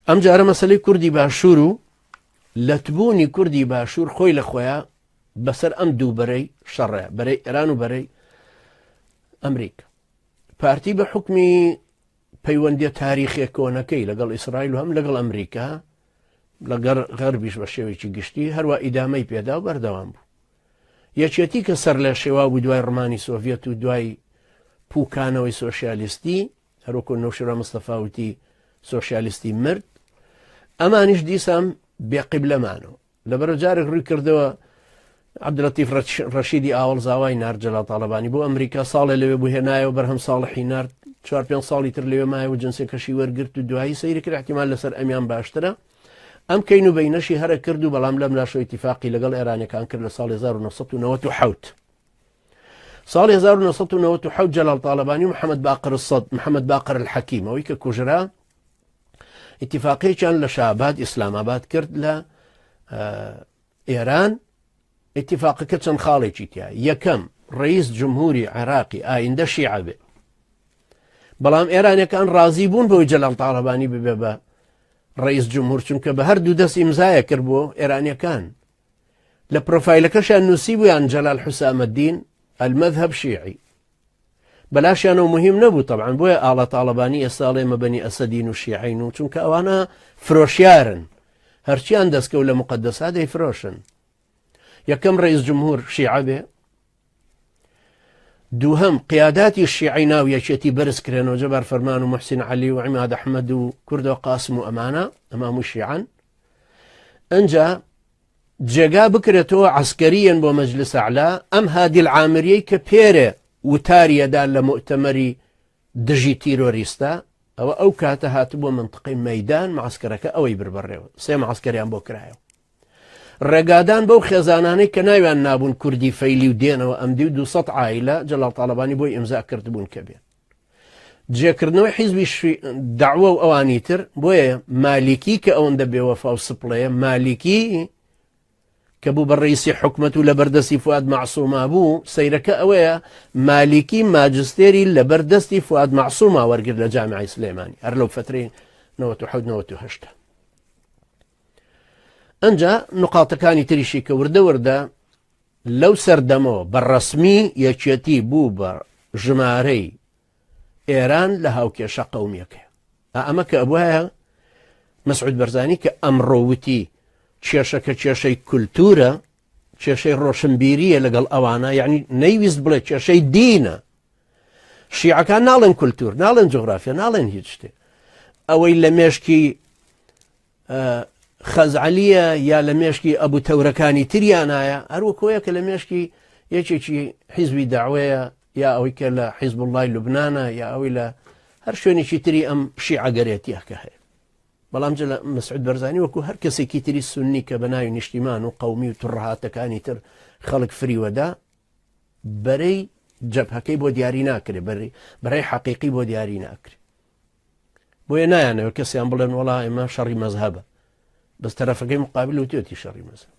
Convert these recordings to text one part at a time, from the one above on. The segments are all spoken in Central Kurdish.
ئەم جارە مەسلەی کوردی باشوور و لەتبوونی کوردی باشوور خۆی لە خۆیان بەسەر ئەم دوو بەرەی شەڕەیە، بەرەی ئێران و بەرەی ئەمریکا. پارتی بە حوکمی پەیوەندیە تاریخیە کۆنەکەی لەگەڵ ئیسرائیل و هەم لەگەڵ ئەمریکا لەگەڵ غەربیش بە شێوەیەکی گشتی هەروە ئیدامەی پێدا و بەردەوام بوو. یەکێتی کە سەر لە شێوا بوو دوای ڕمانی سۆڤیەت و دوای پوکانەوەی سۆسیالیستی، هەروەکو نەوشیروان مستەفا وتی سۆسیالیستی مرد، ئەمانیش دیسان بێ قیبلە مانەوە. لەبەرە جارێک ڕووی کردەوە عەبدولەتیف ڕەشیدی ئاوەڵ زاوای نارد جەلال تاڵەبانی بۆ ئەمریکا، ساڵێ لەوێ بوو هێنایەوە بەرهەم ساڵحی نارد، چوار پێنج ساڵی تر لەوێ مایەوە جنسەکەشی وەرگرت و دوایی سەیری کرد احتیمال لەسەر ئەمیان باشترە. ئەم کەین و بەینەشی هەرە کرد و بەڵام لەم لاشەوە ئیتیفاقی لەگەڵ ئێرانەکان کرد لە ساڵی 1997. ساڵی 1997 جەلال تاڵەبانی و محەممەد باقر الصد محەممەد باقر الحەکیم ئەوەی کە کوژرا ئیتیفاقیان لە شاباد ئیسلاماباد کرد لە ئێران. ئیتیفاقەکە چەند خاڵێکی تیا، یەکەم ڕئیس جمهوری عێراقی ئایندە شیعە بێ، بەڵام ئێرانەکان ڕازی بوون بەوەی جەلال تاڵەبانی ببێ بە ڕئیس جمهور، چونکە بە هەردوو دەست ئیمزایە کرد بۆ ئێرانیەکان. لە پرۆفایلەکەشیان نووسیبوویان جەلال حوسامەدین المذهب شیعی، بەلاشیانەوە مهم نەبوو تەبعەن. بۆیە ئاڵا تاڵەبانی ئێستا ئەڵێ ئێمە بەنی ئەسەدین و شیعین و چونکە ئەوانە فرۆشیارن، هەرچیان دەستکەوت لە مقدسا دەیفرۆشن. یەکەم ڕئیس جمهور شیعە بێ، دووهەم قیاداتی شیعی ناو یەکێتی بەرز کرێنەوە، جەبار فەرمان و محسین عەلی و عیماد ئەحمەد و کوردۆ قاسم و ئەمانە ئەمام و شیعەن. ئەنجا جێگا بکرێتەوە عەسکەریەن بۆ مەجلس ئەعلا ئەم هادی العامریەی کە پێرێ وتاریەدا لە مؤتەمەری دژی تیرۆریستە، ئەوە ئەو کاتە هاتبووە منطقەی مەیدان، معسکەرەکە ئەوەی بربەڕێوە، سێ معسکەریان بۆ کرایەوە. ڕێگادان بەو خێزانانەی کە ناویان نابوون کوردی فەیلی و دێنەوە ئەمدی و 200 عایلە جەلال تاڵەبانی بۆی ئیمزا کردبوون کە بێن. جێکردنەوەی حیزبی دەعوە و ئەوانی تر، بۆیە مالیکی کە ئەوەندە بێوەفا و سپڵەیە، مالیکی کە بوو بە ڕئیسی حکومەت و لەبەردەستی فواد مەعسوما بوو، سەیرەکە ئەوەیە مالیکی ماجستێری لەبەردەستی فواد مەعسوما وەرگرت لە جامیعەی سلێمانی هەر لەو فترەی 97 98. ئەنجا نقاطەکانی تریشی کە وردە وردە لەو سەردەمەوە بە ڕەسمی یەکێتی بوو بە ژمارەی ئێران لە هاوکێشە قەومیەکەی. ئەمە کە ئەبوایە مەسعود بەرزانی کە ئەمڕۆ وتی کێشەکە کێشەی کولتورە، کێشەی ڕۆشنبیریە لەگەڵ ئەوانە، یعنی نەیویست بڵێ کێشەی دینە. شیعەکان ناڵێن کولتور، ناڵێن جوغرافیا، ناڵێن هیچ شتێ. ئەوەی لە مێشکی خەزعەلیە یا لە مێشکی ئەبوو تەورەکانی تریانایە، هەروەکۆیە کە لە مێشکی یەکێکی حیزبی داوەیە یا ئەوەی کە لە حیزب اللهی لوبنانە یا ئەوەی لە هەر شوێنێکی تری ئەم شیعەگەرێتیە کە هەیە. بەڵام جە لە مەسعود بەرزانی وەکو هەر کەسێکی تری سنی کە بە ناوی نیشتیمان و قەومی و تڕهاتەکانی تر خەڵک فریوەدا، بەرەی جەبهەکەی بۆ دیاری ناکرێ، بەرەی حەقیقی بۆ دیاری ناکرێ. بۆیە نایانەوە کەسیان بڵێن وەڵا ئێمە شەڕی مەزهەبە، بەس تەرەفەکەی مقابل وتێتی شەڕی مەزهەب.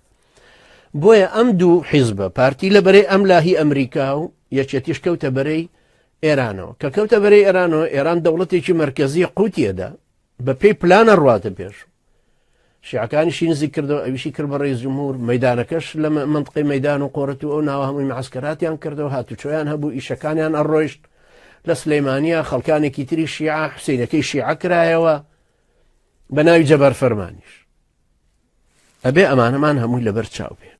بۆیە ئەم دوو حیزبە، پارتی لە بەرەی ئەم لاهی ئەمریکا و یەکێتیش کەوتە بەرەی ئێرانەوە. کە کەوتە بەرەی ئێرانەوە، ئێران دەوڵەتێکی مەرکەزی قوتیەدا، بە پێی پلانە ڕواتە پێش. شیعەکانیشی نزیک کردەوە، ئەویشی کرد بە ڕئیس جمهور، مەیدانەکەش لە منطقەی مەیدان و قۆرەت و ئەو ناوە هەمووی معسکەراتیان کردەوە، هاتوچۆیان هەبوو، ئیشەکانیان ئەڕۆیشت. لە سلەیمانیە خەڵکانێکی تری شیعە، حوسینەکەی شیعە کرایەوە بە ناوی جەبار فەرمانیش. ئەبێ ئەمانەمان هەمووی لەبەر چاو بێ.